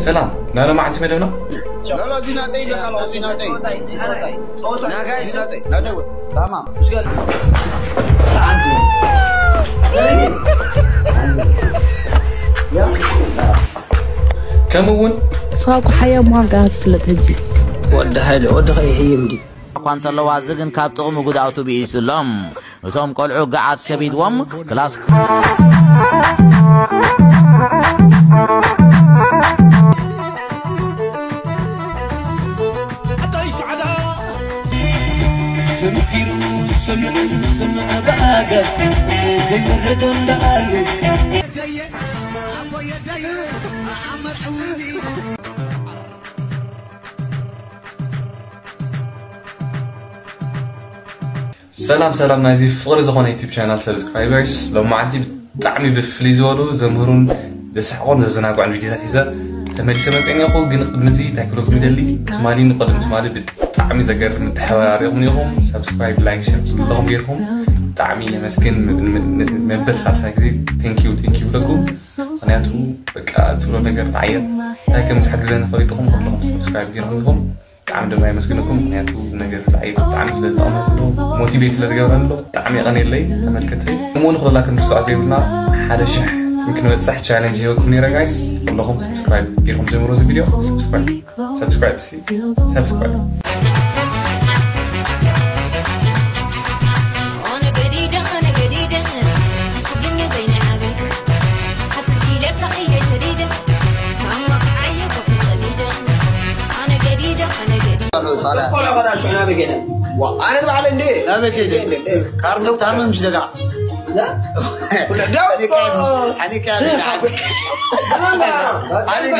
ሰላም፣ ናይ ሎማዓንቲ መደብና ሎሎ እዚ ናተይ ይበቃ ኣሎ፣ እዚ ናተይ። ናጋይ እዚ ናተይ፣ ናተይ እውን። ታማም። ከምኡ እውን ንስኻ እኮ ሓያል ምዃንካ ኢኻ ትፍለጥ ሕጂ። ወዲ ሓይለ፣ ወዲ ኸይሕይም ድዩ? እኳ እንተለዋ፣ እዚ ግን ካብ ጥቕሚ ጉድኣቱ ብኢሱ ኣሎ። እቶም ቆልዑ ገዓት ከቢድዎም ክላስ ሰላም ሰላም ናይዚ ፍቕሪ ዝኾነ ዩቲብ ቻናል ሰብስክራይበርስ፣ ሎማዓንቲ ብጣዕሚ ብፍልይ ዝበሉ ዘምህሩን ዘስሕቑን ዘዘናግዑን ቪዲዮታት ሒዘ ተመሊሰ መፅእ እኒኹ። ግን ቅድሚ እዚ እንታይ ክብለኩም ይደሊ፣ ትማሊ ንቐድም ትማሊ ብጣዕሚ ዘገርም ምትሕብባር ሪኹም ኢኹም። ሰብስክራይብ፣ ላይክ፣ ሸር ዝብለኹም ጌርኩም ብጣዕሚ የመስግን። ም- ም- ም- መበል ሳልሳይ ግዜ ቴንኪዩ ቴንኪዩ ይብለኩም። ምክንያቱ በቃ ትብሎ ነገር ንዓየ እንታይ ከም ዝሕግዘኒ ፈሊጥኹም ኩለኹም ሰብስክራይብ ጌርኩም ኢኹም። ብጣዕሚ ድማ የመስግነኩም። ምክንያቱ እዚ ነገር ንዓየ ብጣዕሚ ስለ ዝጠቕመኒ ኣሎ፣ ሞቲቬት ስለ ዝገብረኒ ኣሎ። ብጣዕሚ የቐንየለይ ተመልከተይ። ከምኡ ንክለላ ክንርስዖ ዘይብልና ሓደ ሽሕ ክንበፅሕ ቻለንጅ ሂበኩም ነይረ ጋይስ። ኩለኹም ሰብስክራይብ ጌርኩም ጀምሮ እዚ ቪድዮ። ሰብስክራይብ ሰብስክራይብ እስኪ ሰብስክራይብ። ኣነ ባዕለ እንዴ ናበይ ከይደ? ካርሎ ታመም ሽደጋ ዳዊት እኮ ሓኒካ ሓኒካ ሓኒካ ሓኒካ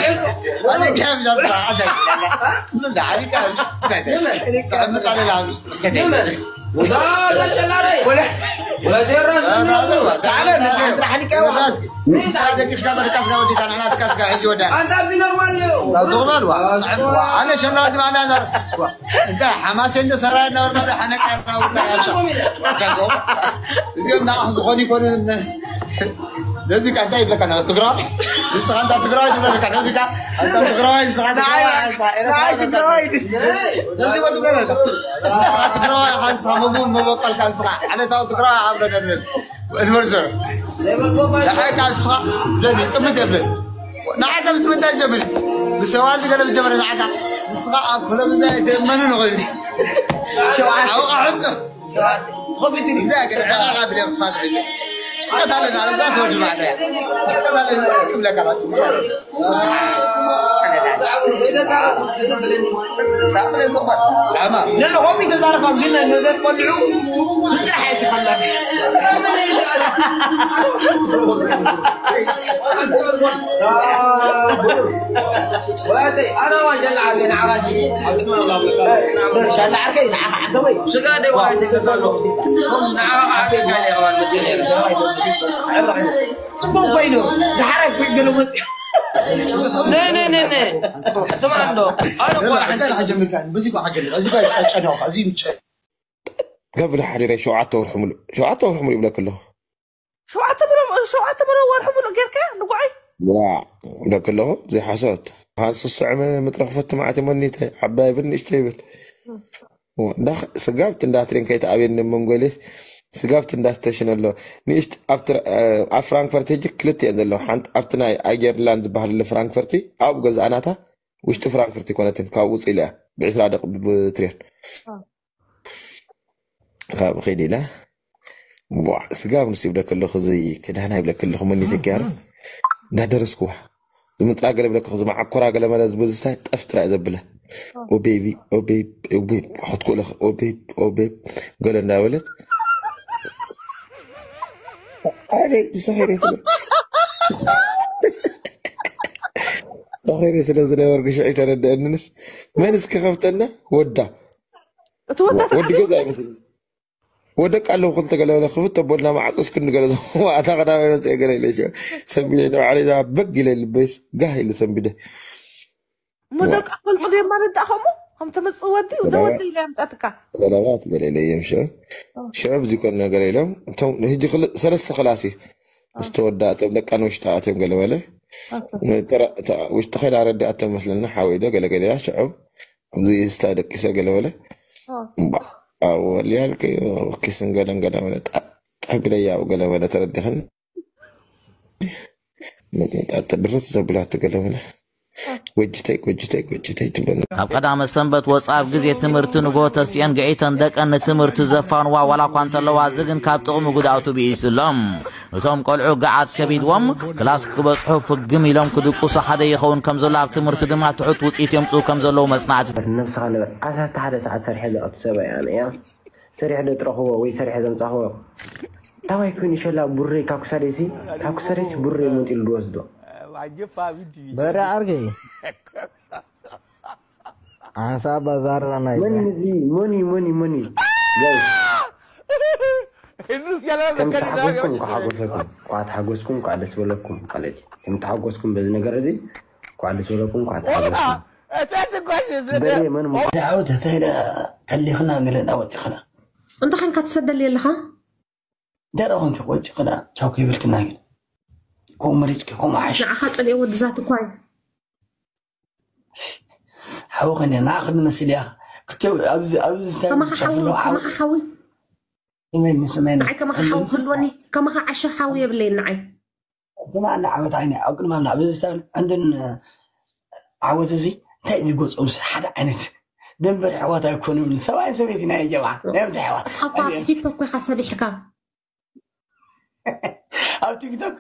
ኣነ ሸላ ድማ ኣነ እንታይ ሓማሴ እንዶ ሰራየ እናበልካ ሓነቃ ያሻ እዚኦም ንዓኹም ዝኾኑ ይኮኑ። ነዚ ቃ እንታይ ይብለካ? ናብ ትግራዋይ ንስኻ እንዳ ትግራዋይ ትብለካ። ነዚ ቃ እንዳ ትግራዋይ ንስኻ ትግራዋይ ንዓይ ትግራዋይ ነዚ ወዲ ብለካ። ንስኻ ትግራዋይ ኢኻ፣ ንስኻ መቡ መበቀልካ ንስኻ ዓለታዊ ትግራዋይ ኣብ ዘደለን እንበርዘ ንዓይ ቃ ንስኻ ዘኒ ጥምት የብለን። ንዓይ ከም ስምንታይ ጀምሪ ምስ ሰዋል ገለ ብጀመረ ንዓካ ንስኻ ኣብ ኮሎምዛ ኣይትእመኑ ንኾይኑ ሸውዓተ ኣውቃ ሕጹ ስጋ ደይ ዋይ ደይ ከሎ ንዓኻ ዓብየ ካለ ይኸዋል መቼ ነይረ ጽቡቅ ኮይኑ ዝሓረግ ገለ ወፂ ነይ ነይ ነይ ነይ ስማ እንዶ ኣነ እኮ ሓንቲ ገብር ሓዲረ ሸውዓተ ወርሒ ሙሉ ሸውዓተ ወርሒ ሙሉ ይብለክ ኣለኹ። ሸውዓተ ብሎ ሸውዓተ ብሎ ወርሒ ሙሉ ጌርካ ንጉዓይ ዋ ይብለክ ኣለኹ። ዘይሓሶት ሃንሱ ስዕመ ምጥረ ክፈቱ ማዓት መኒተ ዓባይ ይብል ንእሽቶ ይብል ስጋብቲ እንዳትሬን ከይተኣብየኒ መንጎሌስ ስጋብቲ እንዳስተሽነ ኣሎ። ንእሽት ኣብ ፍራንክፈርት ሕጂ ክልተ እየን ዘለዋ። ሓንቲ ኣብቲ ናይ ኣየርላንድ ዝበሃል ኣሎ ፍራንክፈርቲ ኣብኡ ገዛእናታ ውሽጢ ፍራንክፈርት ይኮነትን ካብ ውፅእ ኢለ እያ ብዕስራ ደቂ ብትሬን ካብ ኸይድ ኢለ ቧዕ ስጋብ ንስ ይብለክ ኣለኹ እዚ ክዳና ይብለክ ኣለኹ መኒተ ገያሩ እንዳደረስኩዋ ዝምጥራ ገለ ብለክ ዝመዓኮራ ገለ መለ ዝበዝስታ ጠፍጥራ እዩ ዘብለ ኦቤቢ ኦቤብ ኦቤብ ክትኮለ ኦቤብ ኦቤብ ገለ እንዳበለት ኣነ ዝሰኸረ ስለ ተኸረ ስለ ዝነበርኩ ሽዑ ተረድአንንስ መን እስከ ከፍተና ወዳ እቲ ወዳ ወዲ ገዛ ይመስል ወደቅ ኣለዉ ክልተ ገለ በለ ክፍት ኣቦልና ማዕጾ እስክንገለ ኣታ ቀዳማይ መጽኦ ገለ ኢለ ሰንቢደ ንባዕለይ እዛ በግ ኢለ ልበይስ ጋህ ኢለ ሰንቢደ እሞ ደቂ ኣፈልጡ ድዮም ማለት ደኣ ከምኡ ከም ትምጽእ ወዲ እዛ ወዲ ኢለ ኣምጻትካ ሰላማት ገለ ኢለ እዮም ሽዑ ሽዑ ብዚ ኮነ ገለ ኢሎም እቶም ህጂ ክል- ሰለስተ ክላስ እዩ ምስ ተወዳ እቶም ደቂ ኣንበሽታ ኣትዮም ገለ በለ ውሽጢ ኸይዳ ረዳእቶ መስለና ሓወይ ዶ ገለገለ እያ ሽዑ ኣብዚ ስታ ደቂሰ ገለ በለ። ኣብወልያልክ ኪስን ገለን ገለ በለ። ጠግለያ ገለ በለ ተረዲኽን። ድርስ ዘብላት ገለ በለ። ጎጅተይ ጎጅተይ ጎጅተይ ትብለና። ካብ ቀዳመ ሰንበት ወፃ ኣብ ግዜ ትምህርቲ ንጎ ተሲአን ገዒተን ደቀን ንትምህርቲ ዘፋንዋ ዋላ እኳ እንተለዋ፣ እዚ ግን ካብ ጥቕሚ ጉድኣቱ ብኢስሎም። እቶም ቆልዑ ገዓት ከቢድዎም ክላስ ክበፅሑ ፍግም ኢሎም ክድቁሱ ሓደ ይኸውን ከም ዘሎ፣ ኣብ ትምህርቲ ድማ ትሑት ውፅኢት የምፅኡ ከም ዘለዉ መፅናዕቲ ነብስኻ ንበር ዓሰርተ ሓደ ሰዓት ሰሪሐ ዘቐት ሰበ እያ ነያ ሰሪሐ ዶ ጥረኽዎ ወይ ሰሪሐ ዘምፃኽዎ ታባይ ኮይኑ ሸላ ቡሬ ካብ ክሳደሲ ካብ ክሳደሲ ቡሬ መንጢሉ ዝወስዶ በረ ዓርከይ ሓንሳብ ባዛርና ናይ መን እዚ መን እዩ መን እዩ መን እዩ ጋይስ ከምቲ ሓጎስኩም እንኳ ሓጎሰኩም እንኳ ተሓጎስኩም እንኳ ደስ በለኩም ማለት እዩ ከምቲ ሓጎስኩም በዚ ነገር እዚ እንኳ ደስ በለኩም እንኳ ተሓጎስኩም በሬ መን ሞ ዳዕወት ተተይደ ከሊኽና ገለ እንዳወጢኽና እንታይ ኸንካ ትሰደሊ ኣለኻ ደረ ኮንኪ ቆፂ ክዳ ቻው ከይበልክና ግን ከምኡ መሪፅኪ ከምኡ ሓሽ ንዓኻ ፅልኤ ወዲ ዛት እኳ እዩ ሓዊ ከነ ንዓ ክንመስል እያ ክተ ኣብዚ ኣብዚ ዝታይ ከማኻ ሓዊ ዝጨፍሎ ሓዊ ከማኻ ሓዊ ስመኒ ስመኒ ንዓይ ከማኻ ሓዊ ክህልወኒ ከማኻ ዓሻ ሓዊ የብለይ ንዓይ ስማ እንዳ ዓወት ዓይኒ ኣብ ቅድማ ምና ኣብዚ ዝታይ ዕንድን ዓወት እዚ እንታይ እዩ ዝጎፆ ምስ ሓደ ዓይነት ደንበር ኣሕዋት ኣይኮኑን ሰብኣይን ሰበይትን ናይ ጀምዓ ናይ ምንታይ ኣሕዋት እስኻ እኳ ኣብ ቲክቶክ ኮይካ ሰቢሕካ ኣብ ቲክቶክ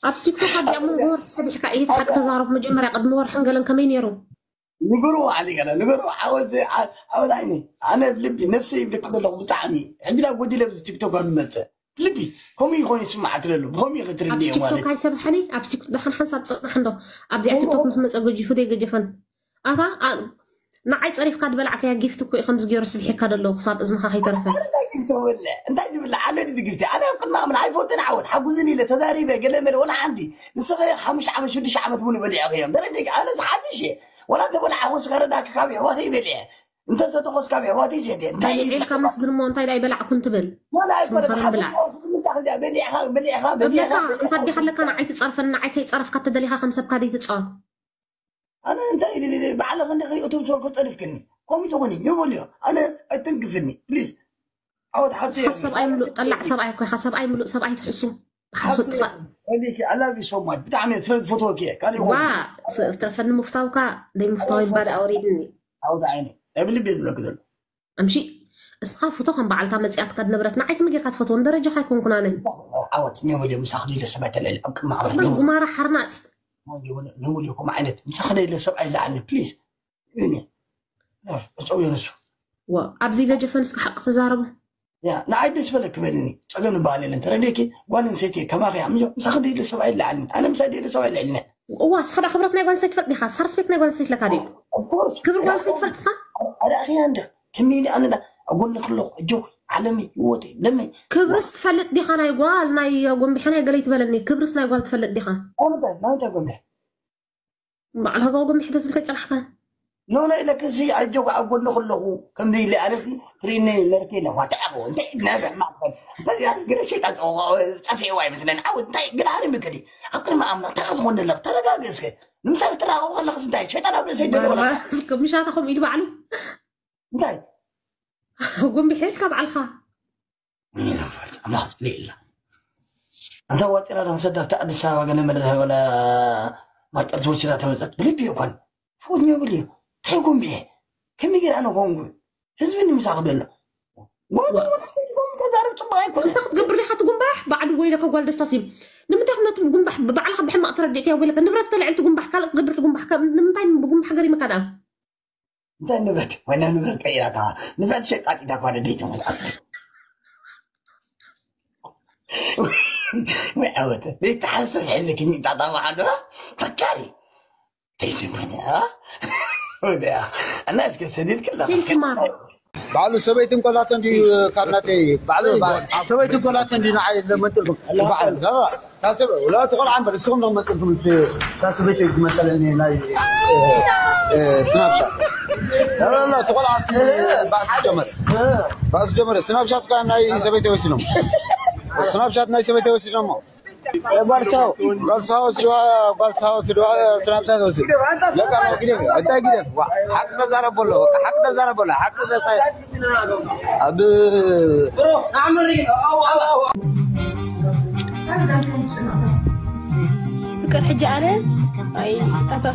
ኣብ ቲክቶክ ኣብዚኣ ሙሉ ወርሒ ሰቢሕካ እዩ ሓቂ ተዛረብ መጀመርያ ቅድሚ ወርሕን ገለን ከመይ ነይሩ ንገርዎ ዓሊ ገለ ንገርዎ ዓወት ዓወት ዓይኒ ኣነ ልቢ ነፍሰ ይብለካ ዘለኹ ብጣዕሚ ሕጂ ናብ ጎዲለ ብዚ ቲክቶክ ኣብ ዝመፅእ ልቢ ከምኡ ይኾን ይስማዓክ ዘሎ ብኸምኡ ኣብ ክትርድዮ ማለት ቲክቶክ ኣይሰብሐኒ ኣብ ቲክቶክ ደሓን ሓንሳብ ፅናሕ እንዶ ኣብዚኣ ቲክቶክ ምስ መፀ ገጂፉ ደይገጀፈን ኣታ ንዓይ ፀሪፍካ ዝበላዕካያ ጊፍት እኮ እዩ ከምዚ ገይሩ ስብሒካ ደለዉ ክሳብ እዝንኻ ከይተረፈ እንታይ ዝብላ ኣለ ድዚ ግፍቲ ኣነ ኣብ ቅድሚ ኣምላ ኣይፈትን ዓወት ሓጉዝን ኢለ ተዛሪበ ገለ መለ ወላ ሓንቲ ንስኸ ሓሙሽተ ዓመት ሽዱሽተ ዓመት ሙሉ በሊዕኽዮም ደረደግ ኣነ ዝሓድሽ እየ ወላ ተበላ ሓጎስ ከረዳክ ካብ ይሕዋተይ በሊዐ እንተ ዝተኾስ ካብ ይሕዋተይ ሰትየ እንታይ እዩ በሊዕልካ መስግን እሞ እንታይ ዳይ በላዕኩን ትብል ወላ ኣይኮነ ስንፈርን ብላዕ ምንታ ከዚኣ በሊዕኻ በሊዕኻ በሊዕኻ እብለካ እንታ ዲኻ ኣለካ ንዓይ ትጸርፈኒ ንዓይ ከይጸረፍካ ተደሊኻ ከም ሰብካ ደይ ትጻወት ኣነ እንታይ ኢለ ኢለ ባዕለ ክንዲ ከይእትው ዝወልኩ ጠሪፍክኒ ከምኡ ትኾኒ ንበልዮ ኣነ ኣይተንክፍኒ ፕሊዝ ዓወት ሓብቲ ንስኻ ሰብኣይ ምሉእ ጠላዕ ሰብኣይ እኮ ኢኻ ሰብኣይ ምሉእ ሰብኣይ ትሕሱ ብሓሶት ጥፋእ I love you so much ብጣዕሚ ስለ ዝፈትወኪ እየ ካልእ ዋ ትረፈኒ ምፍታውካ ደይ ምፍታው ይባል ኣውሪድኒ ዓወት ዓይነ ናይ ብልቢ ዝብለክ ዘሎ ኣምሺ እስኻ ፍቶ ከም በዓልታ መፅያትካ ንብረት ንዓይ ከመይ ጌርካ ትፈትዎ ንደረጃኻ ኣይኮንኩን ኣነ ዓወት ኒዮ ሚልዮ ምሳኽ ሊለ ሰማይ ተልዕል ኣብ ቅድሚ ዓወት ኒዮ ሚልዮ ጉማራ ሓርናፅ ኒዮ ሚልዮ ከምኡ ዓይነት ምሳኽ ሊለ ሰብ ኣይለዓልኒ ፕሊዝ ይብኒ እፀውዮ ንሱ ኣብዚ ገጀፈን እስኪ ሓቂ ተዛረቡ ንዓይ ደስ በለክ በልኒ ፀገም ዝበሃል የለን ተረዲእኪ ጓል ኣንስተይቲ ከማኺ እያ ምሳኺ ደይለ ሰብ ኣይለዓልኒ ኣነ ምሳይ ደይለ ሰብ ኣይልዕልኒ እዋ እስኻ ዳ ክብረት ናይ ጓል ኣንስተይቲ ትፈልጥ ዲኻ እስኻ ርስፔክት ናይ ጓል ኣንስተይቲ ኣለካ ድዩ ክብር ጓል ኣንስተይቲ ትፈልጥ እስኻ ኣዳእኽያ እንደ ከመይ ኢለ ኣነ ዳ ኣብ ጎኒ ክለኹ ኣጆኺ ዓለመይ ህይወተይ ደመይ ክብርስ ትፈልጥ ዲኻ ናይ ጓል ናይ ጎንቢሐ ናይ ገለይ ትበለኒ ክብርስ ናይ ጓል ትፈልጥ ዲኻ ናምንታይ ናምንታይ ጎንቢሐ ባዕልኻ ጎንቢሐ ተዝብል ከይፀናሕካ ኖኖ ኢለክሲ ኣጆኺ ኣብ ጎኒ ከለኹ ከምዚ ኢለ ኣነ ፍሪነ ነርኬ ኢለ ዋታ ኣቦ እንታይ ነብዕ ማዕበል እንታይ ያለ ግረ ሸይጣን ጸፊዕዋ ይመስለኒ ዓው እንታይ ግራ ሃሪ ምከዲ ኣብ ቅድሚ ኣምላኽ እንታይ ክትኾን ኣለኽ ተረጋግእ እስከ ንምሳሌ ትራኸቡ ከለኽስ እንታይ ሸይጣን ኣብ ርእሰይ ደሎ ምሻታ ከምኡ ኢሉ ባዕሉ እንታይ ጎንቢሐ ኢልካ ባዕልኻ ኣምላኽ ጽልእ ኢልና እንተ ወጢራ ዶ ሰዳብቲ ኣዲስ ኣበባ ገለ መለ ወላ ማጨርቲ ወሲዳ ተመጸት ብልቢ ይኮን ፍቁድኛ ብልዮ ከይጎንብየ ከመይ ገይራ ንኾንጉ ህዝቢ ንምሳኽ ደሎ ተዛረብ ጽቡቅ ኣይኮነ እንተ ክትገብር ዲኻ ትጉንባሕ ባዕሉ ወይለካ ጓል ደስታ ሲም ንምንታይ ክነቱ ጉንባሕ ባዕልኻ ብሕማቕ ተረዲእካዮ ወይለካ ንብረት ተልዕል ትጉንባሕ ካልእ ክትገብር ትጉንባሕ ንምንታይ ብጉንባሕ ገሪመካ ደኣ እንታይ ንብረት ወይና ንብረት ቀይራታ ንብረት ሸቃጢታ ኳ ደደይ ተመጣስ ወይ ዓወተ ዘይተሓሰብ ሕዚ ክሚጣጣማ ኣሎ ፈካሪ ተይትንኮኛ ወዲያ እና እስከ ሰዲድ ክላ ባዕሉ ሰበይቲ እንኮላቶ እንዲዩ ካብ ናተይ ባዕሉ ሰበይቲ እንኮላቶ እንዲዩ ንዓይ ለመንጥልኩም ባዕሉ ታሰበ ወላ ተቆልዓ እምበር እስኹም ነው መጥልኩም ታሰበይቲ ዝመሰለኒ ናይ ስናብሻ لا لا لا ተቆልዓ ባእሲ ጀመር ባእሲ ጀመር ስናብሻት ኳ ናይ ሰበይቲ ወሲኖም ስናብሻት ናይ ሰበይቲ ወሲኖሞ ጓልሳው ጓልሳው ስድዋ ጓልሳው ስድዋ ስላምታ ነው። ለካ ነው ግደፍ። እንታይ ግደፍ? ዋ፣ ሓቂ ተዛረብ በሎ። በቃ ሓቂ ተዛረብ በሎ። ሓቂ ተዛረብ። ኣብ ፍቅር ሕጂ ኣነ ኣይ ኣታ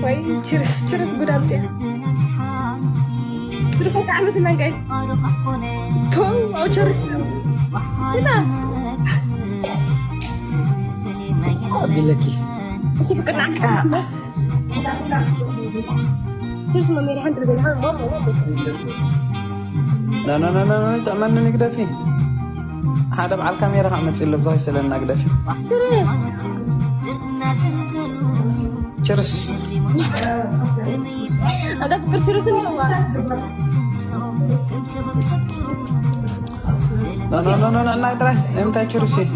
ወይ ችርስ ችርስ ጉዳም ጽያ ብርሰት ዓመት እና ጋይስ ቶ ኣው ቸርስ እና ኣቢለኪ እቺ ፍቅር ናካ ችርስ ማሜሪ ሓንቲ ብዘይ ና ና ና ና ና፣ ጥዕመኒ ንግደፊ። ሓደ በዓል ካሜራ ከዓ መፅእ ኣሎ፣ ብዙሕ ይስእለና ግደፊ። ችርስ ችርስ። ኣታ ፍቅር ችርስ ኣለዋ ና ና ና ና ና፣ ጥራይ እንታይ ችርስ እዩ?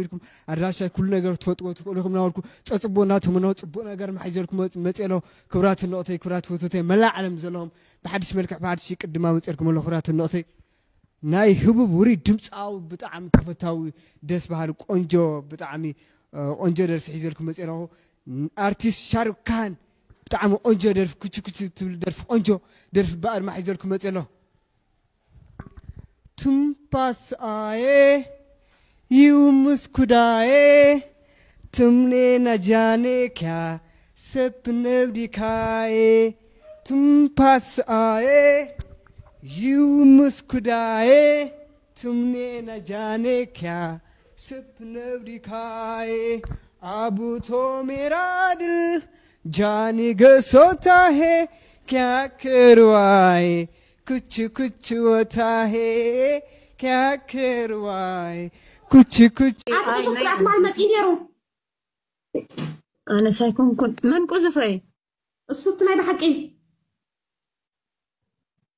ኢልኩም ኣድራሻይ ኩሉ ነገር ትፈልጥዎ ትኽእሉ ኢኹም እናበልኩ ፀፅቦ እናተመነው ፅቡቕ ነገር መሓይዘልኩም መፅ- መፅእ ኣለኹ። ክብራት ንቕተይ ክብራት ፍትተይ መላእ ዓለም ዘለኹም ብሓድሽ መልክዕ ብሓድሽ ቅድማ መፅርኩም ኣለኹ። ክብራት ንቕተይ ናይ ህቡብ ውሪ ድምፃዊ ብጣዕሚ ተፈታዊ ደስ በሃሊ ቆንጆ ብጣዕሚ እ፣ ቆንጆ ደርፊ ሒዘልኩም መፅእ ኣለኹ። ኣርቲስት ሻሩክ ካን ብጣዕሚ ቆንጆ ደርፊ ኩቹ ኩቹ ትብል ደርፊ ቆንጆ ደርፊ ብኣድማ ሒዘልኩም መፅእ ኣለኹ። Tumpasaaye, yumuskudaye, tumne najane kya, sepnevdikaye. Tumpasaaye, yumuskudaye, tumne najane kya, sepnevdikaye. Abu to mera dil, jani gasota hai, kya karwaye. ኩች ኩች ወታሄ ኪያክርዋይ ኩች ኩች ኣቲ ቁሱፍ ክልኣት ማል መፂኡ ነይሩ ኣነስ ኣይኮንኩን መን ቁዙፈይ እሱ እቲ ናይ ብሓቂ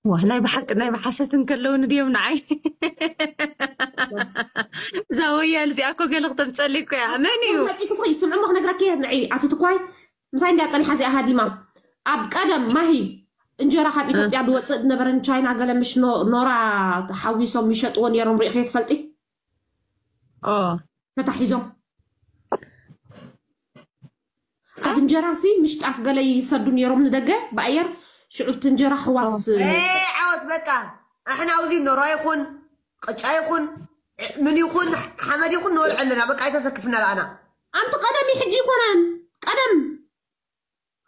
ዋ ናይ ብሓቂ ናይ ብሓሰት እንከለውኒ ድዮም ንዓይ እዛ ወያል እዚኣ እኮ ገለ ክተምፀለይ እኮ እያ መን እዩ መፂ ክስኺ ስምዕሞ ክነግረኪ እየ ንዒ ኣቲ ትኳይ ምሳይ እንዲያ ፀኒሓ እዚኣ ሃዲማ ኣብ ቀደም ማሂ እንጀራ ካብ ኢትዮጵያ ዝወፅእ ዝነበረ ንቻይና ገለ ምሽ ኖ- ኖራ ሓዊሶም ይሸጥዎ ነይሮም ሪኢኽዮ ትፈልጢ ኦ ተታሒዞም ኣብ እንጀራ ሲ ምሽ ጣፍ ገለ ይሰዱ ነይሮም ንደገ ብኣየር ሽዑ እቲ እንጀራ ሕዋስ ኤ ዓወት በቃ ኣሕና ኣብዚ ኖራ ይኹን ቅጫ ይኹን ምን ይኹን ሓመድ ይኹን ንበልዐ ኣለና በቃ ኣይተሰክፍና ለኣና ኣንቲ ቀደም እዩ ሕጂ ይኮነን ቀደም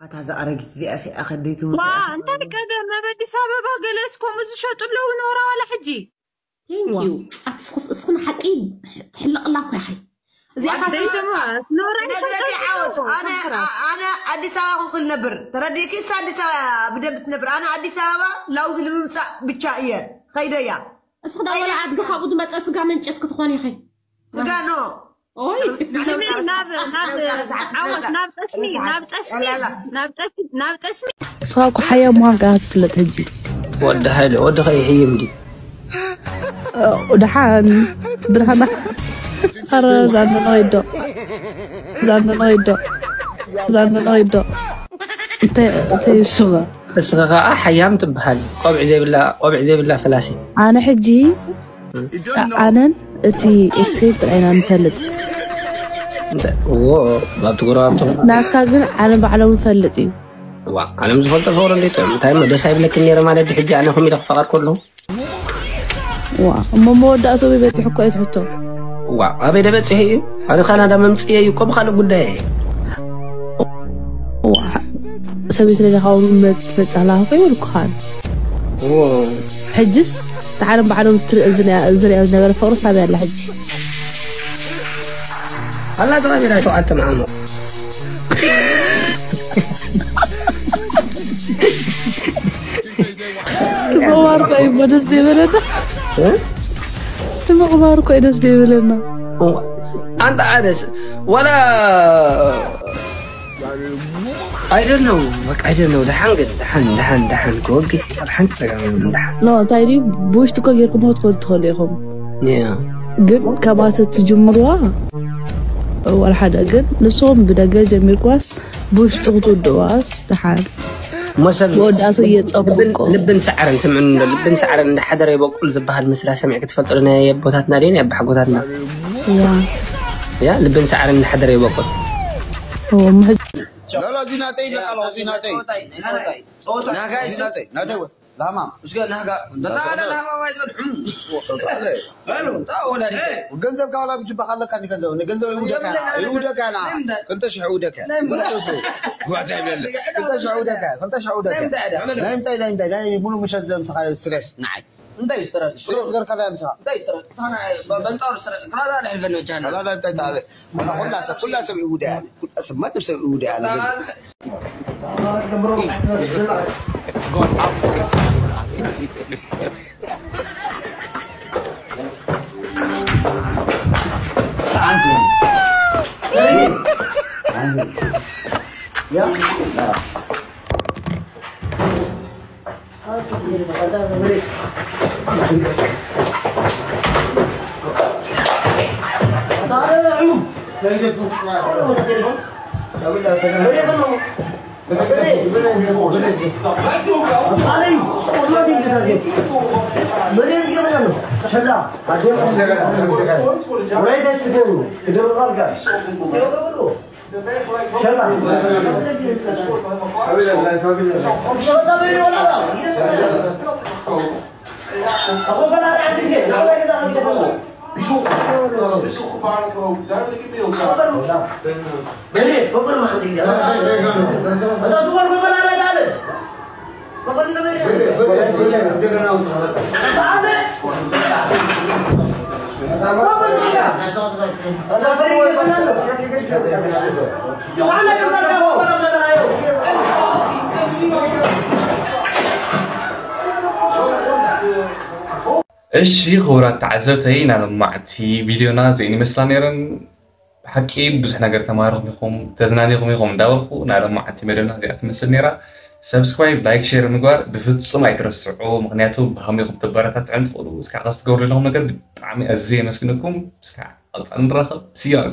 ኣታ እዛ ኣረጊት እዚኣ ሲ ኣኸደይ ዋ ትምውት እንታይ ቀደም ኣብ ኣዲስ ኣበባ ገለ እስከምኡ ዝሸጡ ኣለዉ ኖራ ዋላ ሕጂ Thank you ኣትስኽስ እስኽን ሓቂ ትሕለቕላ እኮ ኢኺ እዚኣ ዘይተማ ኖራ ይሸጡ ነግረኪ ዓወት ኣነ ኣነ ኣዲስ ኣበባ ክንክል ነብር ተረዲእኪ እሳ ኣዲስ ኣበባ ብደንብ ትነብር ኣነ ኣዲስ ኣበባ ላውዝ ንምምፃእ ብቻ እየ ኸይደያ እስኺ ዳ ወላ ኣድጊ ካብኡ ዝመፀ ስጋ መንጨት ክትኾን ኢኺ ስጋ ኖ ኦይ ስሚ ናብ ናብ ዓወት ናብ ጠስሚ ናብ ጠስሚ ናብ ጠስሚ ናብ ጠስሚ ንስኻ እኮ ሓያል ምዃንካ ኢኻ ትፍለጥ ሕጂ ወዲ ሃይለ ወዲ ኸይሕይም ድዩ ደሓን ብርሃና ኧረ ዳንደና ወይዶ ዳንደና ወይዶ ዳንደና ወይዶ እንታይ እንታይ ሱጋ እስኻ ከዓ ሓያም ትበሃል ቆብዕ ዘይብላ ቆብዕ ዘይብላ ፈላሲት ኣነ ሕጂ ኣነን እቲ ኤክሴል ጥራይ ኢና ንፈልጥ እዎ ኣብቲ ጎረባብቶም ናትካ ግን ዓለም ባዕሎም ንፈልጥ እዩ ዋ ኣነ ዝፈልጦ ፍቅሪ እንዴት እንታይ እሞ ደስ ኣይብለክን ነይረ ማለት ሕጂ ኣነ ኮም ኢለ ክፈቀር ከለሁ ዋ እሞ መወዳእትኡ በፂሑ እኮ እዩ ትሕቶ ዋ ኣበይ ደበፅሑ እዩ ኣነ ካናዳ መምፅየ እዩ እኮ ብካልእ ጉዳይ ዋ ሰበይቲ ደሊኻ ትመፅእ ኣለኻ እኮ ይብልኩኻን ሕጅስ እቲ ዓለም ባዕሎም ዝሪኦ ዝነበረ ፍቅሪ ሳብ ያለ ሕጂ ኣላ ተቐቢራ ሸውዓተ መዓልቲ ምቕባር እኮ እዩ ደስ ዘይበለና እቲ ምቕባር እኮ እዩ ደስ ዘይበለና ኣንተ ኣነስ ዋላ I don't know በቃ I don't know ደሓን ግን ደሓን ደሓን ደሓን ክወግእ ደሓን ክፀጋም ደሓን ኖ እንታይ ድዩ ብውሽጢ እኮ ጌርኩም ክትኮኑ ትኽእሉ ኢኹም ግን ከባተ ትጅምርዋ ዋላ ሓደ ግን ንስኹም ብደገ ጀሚርኩዋስ ብውሽጢ ክትውድእዋስ ደሓን እሞ ሰብ መወዳእቱ እየጸብቆ። ልብን ልብን ሳዕርን ስምዕን እንዶ ልብን ሳዕርን እንዳሓደረ ይበቁል ዝበሃል ምስላ ሰሚዕ ክትፈልጡ ናይ ኣቦታትና ደይ ናይ ኣባሓጎታትና? ያ። ያ ልብን ሳዕርን እንዳሓደረ ይበቁል። ላላ እዚ ናተይ ይብለካ ኣለኹ፣ እዚ ናተይ። ናጋይ እዚ ናተይ ናተይ ወ- ላማም እስከ ናጋ በላ ናጋ። ናጋ ማይ ዝበል ሕሙ። በሉ ታ ወላዲተ። ገንዘብ ካላ ብጅባኻ ኣለካ፣ ንገንዘብ ንገንዘብ ይውደካ። ይውደካ ና። ክልተ ሽሕ ይውደካ። ግዋታ ይብለለ። ክልተ ሽሕ ይውደካ። ክልተ ሽሕ ይውደካ። ናይ ምንታይ ናይ ምንታይ ናይ ሙሉ ምሸት ዘምስኻ ስትረስ ንዓይ። እንታይ ስትረስ? ስትረስ ገርካ ዳይ ምሳ? እንታይ ስትረስ? ታና በንጻሩ ስትረስ ክላዛ ልሕልፈን ወቻና። ላላ እንታይ ታለ? ኩላ ሰብ ኩላ ሰብ ይውዳ ያለ ኩላ ሰብ ማንም ሰብ ይውዳ ያለ። እሺ ክቡራት ተዓዘብተይ፣ ናይ ሎማዕቲ ቪድዮና እዚኤን ይመስላ ነይረን። ብሓቂ ብዙሕ ነገር ተማሪኹም ኢኹም፣ ተዝናኒኹም ኢኹም እንዳበልኩ ናይ ሎማዕቲ መደብና እዚኣ ትመስል ነይራ። ሰብስክራይብ፣ ላይክ፣ ሼር ምግባር ብፍጹም ኣይትረስዑ፣ ምኽንያቱ ብኸመይ ኢኹም ትበረታትዑን ትኽእሉ። እስካዕ ቀስ ትገብሩ ዘለኹም ነገር ብጣዕሚ ኣዝየ የመስግነኩም። እስካዕ ቀጻሊ ንራኸብ። ስያጋ